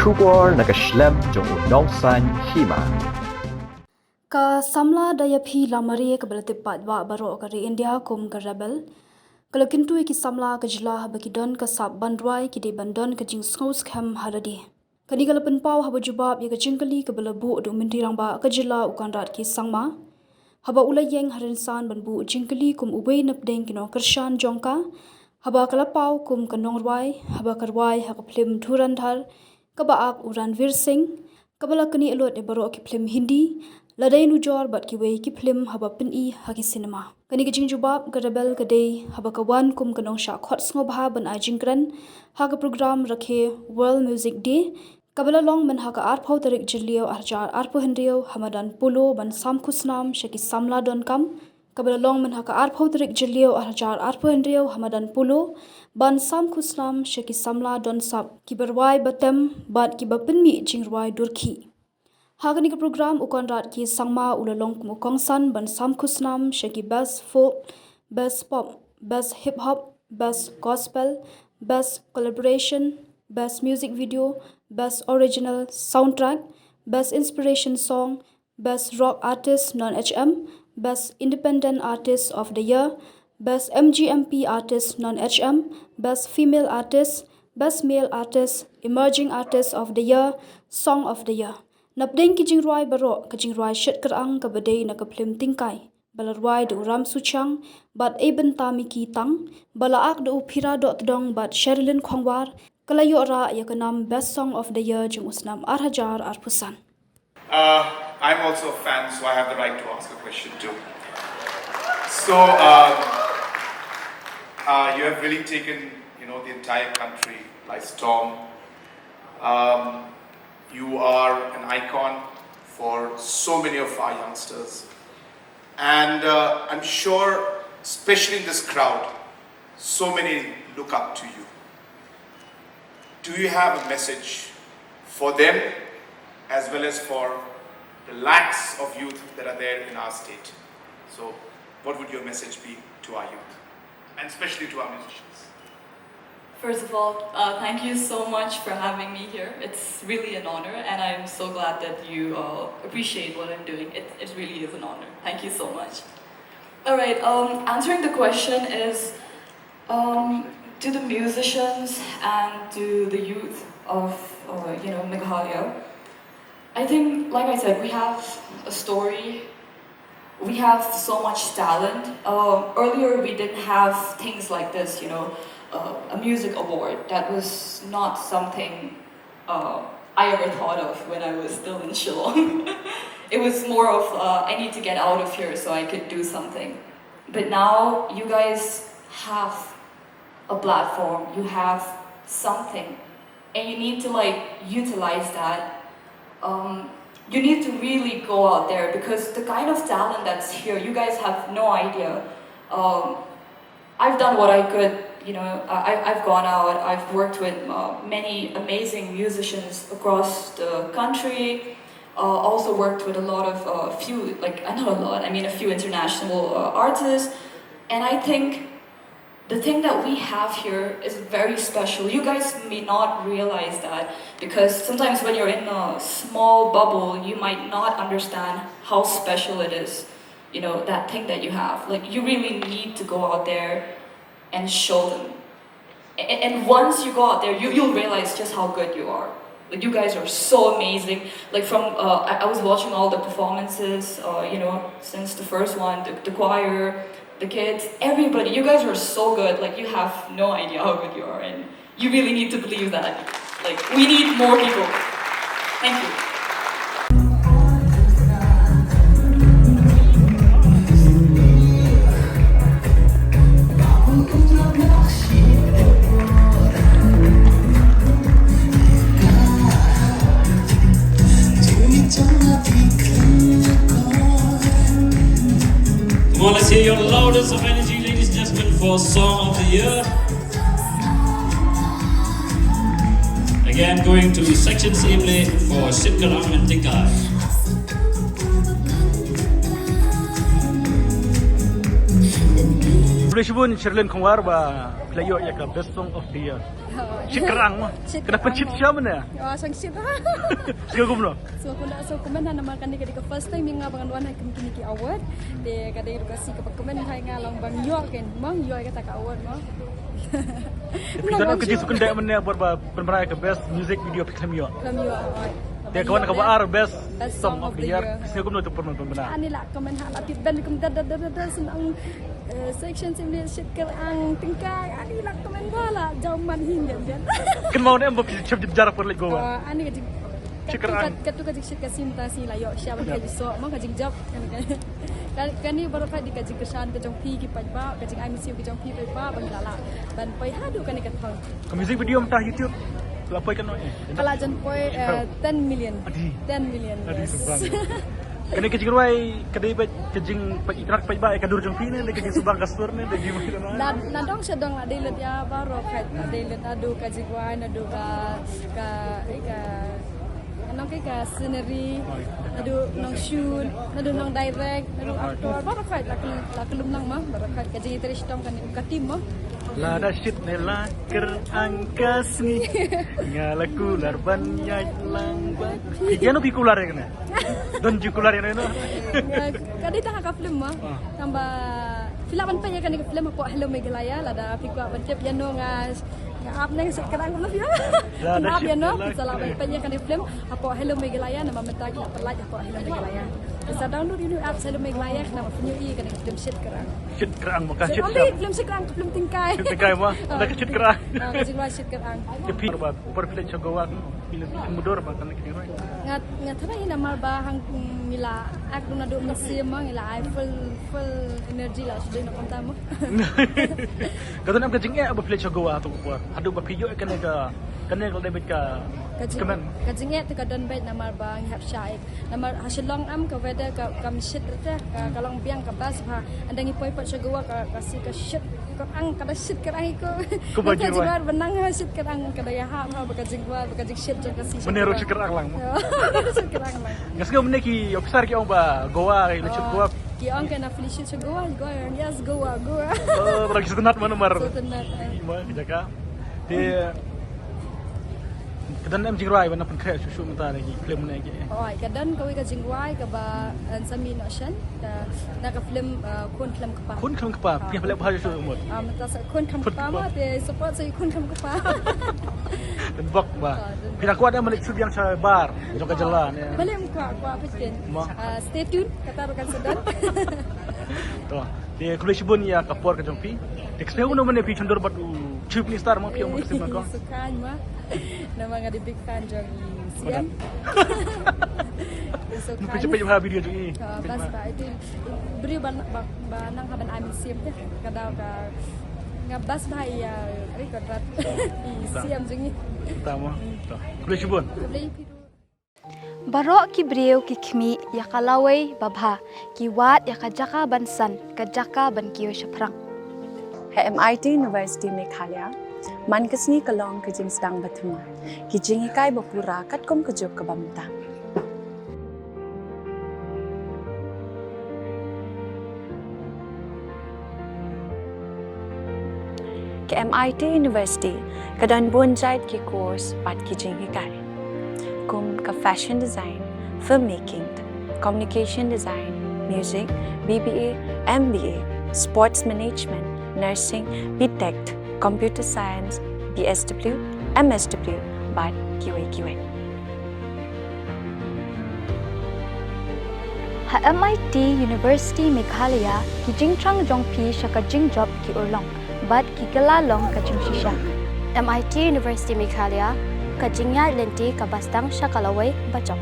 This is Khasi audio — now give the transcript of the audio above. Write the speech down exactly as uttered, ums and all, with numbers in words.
Khubor na ka shlem jong u nongsan hima. Ka samla Dayaphi Lamare kaba la tip paidbah baroh ka ri India kum ka Rebel, ka la kyntu ïa ki samla ka jylla haba ki don ka sap ban rwai ki dei ban don ka jingsngew skhem ha lade. Kane ka la pynpaw haba jubab ïa ka jingkylli kaba la buh da u Myntri Rangbah ka jylla u Conrad K Sangma, haba u la ïeng ha rynsan ban buh jingkylli kum uwei napdeng ki nongkyrshan jong ka, haba ka la paw kum ka nongrwai haba ka rwai ha ka phlim Dhurandhar kaba ak u Ranveer Singh, kaba la knieh lut ïa baroh ki phlim Hindi, la dei nujor bad kiwei ki phlim haba pyni ha ki cinema. Kane ka jingjubab ka Rebel ka dei haba ka wan kum ka nongshah khot sngewbha ban ai jingkren ha ka program rakhe World Music Day, kaba la long mynha ka arphew tarik Jylliew arhajar arphew hynriew ha madan Polo ban sam khusnam sha ki samla donkam, kaba la long mynha ka arphew tarik Jylliew arhajar arphew hynriew ha madan Polo ban sam khusnam sha ki samla don sap kiba rwai ba tem bad kiba pynmih jingrwai dur khih. Ha kane ka program u Conrad K Sangma u la long kum u kongsan ban sam khusnam sha ki best folk, best pop, best hip hop, best gospel, best collaboration, best music video, best original soundtrack, best inspiration song, best rock artist non-H M, best independent artist of the year, best M G M P artist non-H M, best female artist, best male artist, emerging artist of the year, song of the year. Napdeng ki jingrwai baroh, ka jingrwai Shit Kyrang kaba dei na ka phlim Tingkai ba la rwai da u Ram Suchiang bad Ei Bynta Miki Tang, ba la ak da u Phira Dohtdong bad Sherilyn Khongwar, ka la ïoh rah ïa ka nam Best Song of the Year jong u snem arhajar arphew san. Uh, I'm also a fan, so I have the right to ask a question too. So, um, uh, you have really taken, you know, the entire country by storm. Um, you are an icon for so many of our youngsters. And uh, I'm sure, especially in this crowd, so many look up to you. Do you have a message for them as well as for the lakhs of youth that are there in our state? So, what would your message be to our youth, and especially to our musicians? First of all, uh, thank you so much for having me here. It's really an honor, and I'm so glad that you uh, appreciate what I'm doing. It, it really is an honor. Thank you so much. All right, um, answering the question is, um, to the musicians and to the youth of, uh, you know, Meghalaya, I think, like I said, we have a story. We have so much talent. Um, earlier, we didn't have things like this, you know, uh, a music award. That was not something uh, I ever thought of when I was still in Shillong. It was more of, uh, I need to get out of here so I could do something. But now you guys have a platform, you have something, and you need to, like, utilize that. Um, you need to really go out there because the kind of talent that's here, you guys have no idea. Um, I've done what I could, you know, I, I've gone out, I've worked with uh, many amazing musicians across the country, uh, also worked with a lot of, uh, few, like, uh, not a lot, I mean, a few international uh, artists. And I think the thing that we have here is very special. You guys may not realize that because sometimes when you're in a small bubble, you might not understand how special it is, you know, that thing that you have. Like, you really need to go out there and show them. And, and once you go out there, you, you'll realize just how good you are. Like, you guys are so amazing. Like, from, uh, I, I was watching all the performances, uh, you know, since the first one, the, the choir, the kids, everybody, you guys are so good. Like, you have no idea how good you are. And you really need to believe that. Like, we need more people. Thank you. Come on, let's hear your loudest of energy, ladies and gentlemen, for Song of the Year. Again, going to Section Simle for Shit Kyrang and Tingkai. Khublei shibun Sherilyn Khongwar ba phi la ïoh ïa ka Best Song of the Year. Shit kyrang mo. Shit kyrang mo. Kena pynshit sha mynne. Oh, shang shit. Sngewbha kumno? So, kumno, so kumno namar kane ka dei ka first time ïa nga ba ngan wan ha kum kine ki award. Te ka dei ka si kaba kumno ha nga long ban ïoh ken. Mo ïoh kata ka award mo. Te phi don ka jingsuk kynda mynne bad ba pynbna ka best music video phi khlem ïoh. Khlem ïoh. Te ka wan kaba ar best song of the year. Sngewbha kumno te pynbna. Ani la comment ha la tip ben kum da da da da da song. Eh, section sim ni shit kyrang tyngkai, ani la comment ba la jauh man hin jan jan. Kin mau ne em ba phi chep jip jar por lego ba. Oh, ani ka jing. Shit kyrang. Katu ka jing shit ka sim ta si la ïoh sha ban ka jing so, mo ka jing jop. Kan, kane baroh ka dei ka jingkyrshan ka jong phi ki paidbah, ka jingai mynsiem ka jong phi paidbah, ban la la ban poi haduh kane ka thong. Ka music video mynta YouTube la poi katno eh? Ka la jan poi, eh, ten million. Adi. Ten million. Adi, yes. Sngewbha. Kane ka jingrwai ka dei ba ka jing ba itynnad paidbah ïa ka dur jong phi ne, ka jingsuba ka sur ne, ka jing. Na, na dong sha dong la dei lut ïa baroh ka, la dei lut naduh ka jingrwai, naduh ka, ka, eh, ka, nong ka, ka scenery, naduh nong shoot, naduh nong direct, naduh actor, baroh ka la kylum, la kylum lang mo, baroh ka, ka jingïatreilang shitom kane ka team mo. Lada shit ne la kyrang ka sngi, nga la kular ban ïaid lang bad. Ïano phi kular ïa kane? Don ju kular ïano ïano. Ka dei tang ha ka film mo. Ah. Tang ba phi lah ban peit ïa kane ka film hapoh Hello Meghalaya, lada phi kwah ban tip ïano nga, nga ap ne nga shit kyrang kumno phi. Lada nga ap shit ïano, ne la phi sa lah ban peit ïa kane ka film hapoh Hello Meghalaya, namar mynta ki la pynlait hapoh Hello Meghalaya. Phi sa download ïa kane ka app Hello Meghalaya, namar phin ïohi ïa kane ka film shit kyrang. Shit kyrang, maka shit kyrang. Film shit kyrang, film tyngkai. Film tyngkai mo, ah, ka shit kyrang. Ah, ka jingrwai shit kyrang. Te phi ba por phi leit sha Goa, phi leit mudor ba kane ka jingrwai. Nga, nga tharai namar ba hang, mm, ngi la act naduh mynsiem mo, ngi la ai full, full energy la shu dei na kumta mo. Ka don em ka jingeh ba phi leit sha Goa ha tu ka por? Haduh ba phi ïoh kane ka, kane ka dei beit ka, ka jing, ka jingeh te ka don beit namar ba ngi hap shah act. Namar ha Shillong em ka weather ka, kam shit rta, ka, ka long biang ka bas bha. Ynda ngi poi pat sha Goa ka, ka si ka shit kyrang, ka da shit kyrang iko. Kumba ka jingwar. Jingwar ba nang ha shit kyrang, ka da ïahap ha ba ka jingwar, ba ka jingshit jong ka si. Mynne ruh shit kyrang lang mo. Shit kyrang lang. Nga sngew mynne ki officer ki ong ba Goa, ki la shit Goa. Ki ong ka na phi la shit sha Goa, Goa, yes, Goa, Goa. Oh, lagi sngewtynnat mo namar. Sngewtynnat, eh. Mo ka jaka. Te ka don em jingrwai ba nang pynkhreh shuh shuh mynta na ki film ne ki? Oi, ka don kawei ka jingrwai kaba, eh, sa mih noh shen, ka, na ka film, eh, Khun Khlem Kpa. Khun Khlem Kpa, phi ïa pynleh bha shuh shuh mo. Ah, mynta sa Khun Khlem Kpa mo, te support sa Khun Khlem Kpa. Don bok ba. Ah, don bok. Phi nang kwah da ban leit shoot biang sha bar jong ka jylla ne? Balei ym kwah, kwah phi ken. Mo. Ah, stay tuned, kata ruh kan sa don. To. Te khublei shibun ïa ka por ka jong phi. Te ka sngew kumno mynne phi shon dur bad u Chief Minister mo phi ong ba ka sima ko? Sngewkmen mo. Namar nga dei big fan jong i C M. Sngewkmen. Phi check bha video jong i. Ah, bas bha. Ito briew ba, ba, ba nang hap ban ai mynsiem te. Ka dei ka nga bas bha ïa, eh, ka rat i C M jong i. Ta mo. To. Khublei shibun. Khublei phi ruh. Baroh ki briew ki khmih ïa ka lawei babha, ki wad ïa ka jaka ban san, ka jaka ban kiew shaphrang. Ha M I T University Meghalaya, man ka sngi ka long ka jingsdang ba thymmai, ki jinghikai ba pura katkum ka juk kaba mynta. Ka M I T University ka don bun jait ki course bad ki jinghikai, kum ka fashion design, filmmaking, communication design, music, B B A, M B A, sports management, nursing, B Tech, computer science, B S W, M S W, bad kiwei kiwei. Ha M I T University Meghalaya, ki jingthrang jong phi sha ka jingjop ki urlong bad ki kylla long ka jingshisha. M I T University Meghalaya, ka jingïaid lynti kaba sdang sha ka lawei bajop.